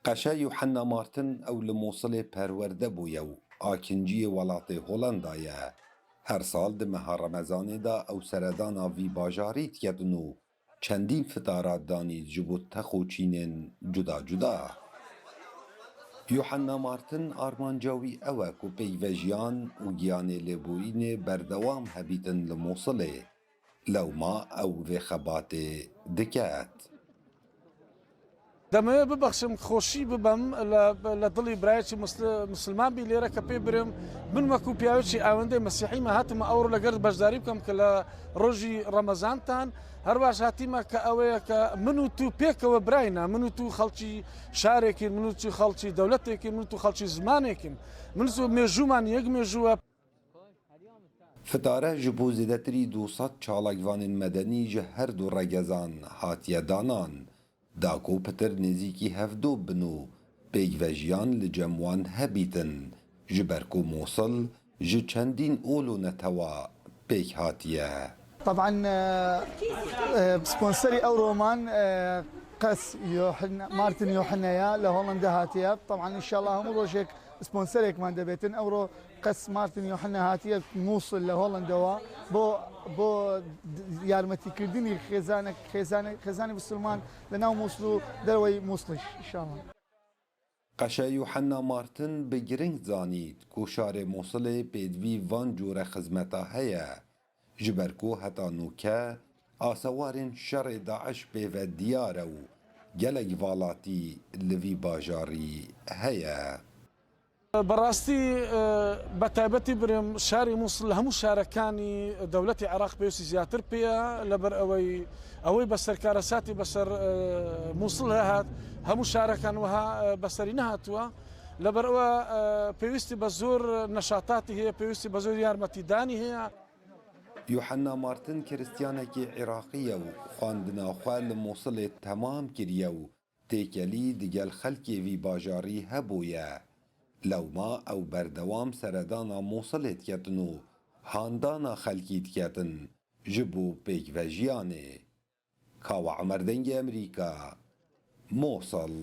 قەشە یوحەننا مارتن ئەو لە موسڵێ پەروەردە بوویە و ئاکنجییێ وەڵاتێ هۆڵەندا یە. هەر ساڵ di meha ڕەمەزانێ دا ئەو سەردانا ڤی باژاری دکەتن و چەندین فتارا دانیت ji bo tex û çînên cuda cuda. Yûhenna Martin armanca wî ew e ku pêkvejiyan û giyanê lêborînê berdewam hebîtin li Mûsilê. Lewma ew vê xebatê diket. دەمەوێت ببەخشم خۆشی ببەم لە دڵی برایەکی مسلمان بی لێرە کە پێی برم من وەکو پیاوێکی ئاوەندەی مەسیحیمە هاتمە ئەوڕۆ لەگەر بەشداری بکەم کە لە ڕۆژی ڕەمەزانتان هەرواش هاتیمە کە ئەوەیە کە من و تو پێکەوە براینە من و تو خەڵکی شارێکین من و تو خەڵکی دەولەتێکین من و تو خەڵکی زمانێکین من و مێژوومان یەک مێژووە. فتارە ji bo zêdetirî 200 çalakvanên medenî ji her du regezan hatiye danan, da ku pitir nêzîkî hevdu bin û pêkvejiyan li cem wan hebîtin, ji ber ku Mûsil ji çendîn ol û netewa pêk hatiye. تەبعەن سپۆنسەری ئەوڕۆمان قەس مارتن یۆحنەیە لە هۆڵەندا هاتیە، تەبعەن ئینشاڵڵا هەموو ڕۆژێک سپۆنسەرێکمان دەبێتن، ئەوڕۆ قەس مارتن یۆحنا هاتیە مووسڵ لە هۆڵەندەوە بۆ بۆ یارمەتیکردنی خێزانە خێزانە خێزانی مسلمان لە ناو مووسڵ و دەرەوەی مووسڵیش ئینشاڵڵا. قەشە یوحەننا مارتن بە گرنگ زانیت کو شارێ موسڵێ پێدڤی ڤان جورە خزمەتا هەیە، ji ber ku heta nûke asewarên şerê DAIŞ pêve diyar e û gelek valatî li vî bajarî heye. بەڕاستی بە تایبەتی برێم شاری موسڵ لە هەموو شارەکانی دەولەتی عێراق پێویستی زیاتر پێیە، لەبەر ئەوەی ئەوەی بەسەر کارەساتی بەسەر موسڵ هات هەموو شارەکان وەها بەسەری نەهاتووە، لەبەر ئەوە پێویستی بە زۆر نەشاتاتی هەیە، پێویستی بە زۆر یارمەتیدانی هەیە. یوحەننا مارتن کریستیانێکی عیراقییە و خواندنا خwe li Mûsilê temam kiriye û têkelî digel xelkê vî bajarî hebûye. Lewma ew berdewam seredana Mûsilê diketin û handana xelkî diketin ji bo pêkvejiyanê. Kawa Omer Dengê Amerîka, Mûsil.